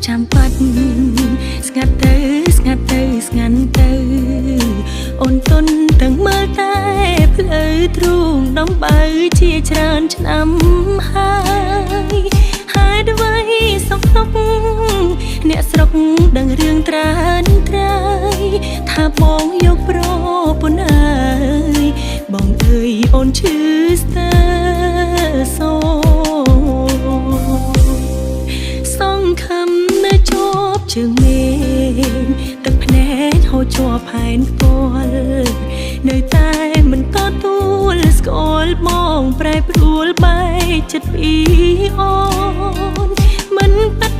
ចាំបាត់ស្ងាត់ទៅស្ងាត់ទៅស្ងាត់ទៅអូនទុនទាំងមើលតែផ្លូវទ្រូងដំបៅជាច្រើនឆ្នាំហើយហេតុអ្វីសុខទុក្ខអ្នកស្រុកដឹងរឿងត្រើនត្រើយថាបងយកប្រពន្ធអើយបងអើយអូនឈឺស្ទើរសូ សង្ឃឹមនៅជាប់ជើងមេឃទឹកភ្នែកហូរជាប់ផែនពលនៅតែមិនទទួលស្គាល់បងប្រែប្រួលបែកចិត្តពីអូនមិនពិត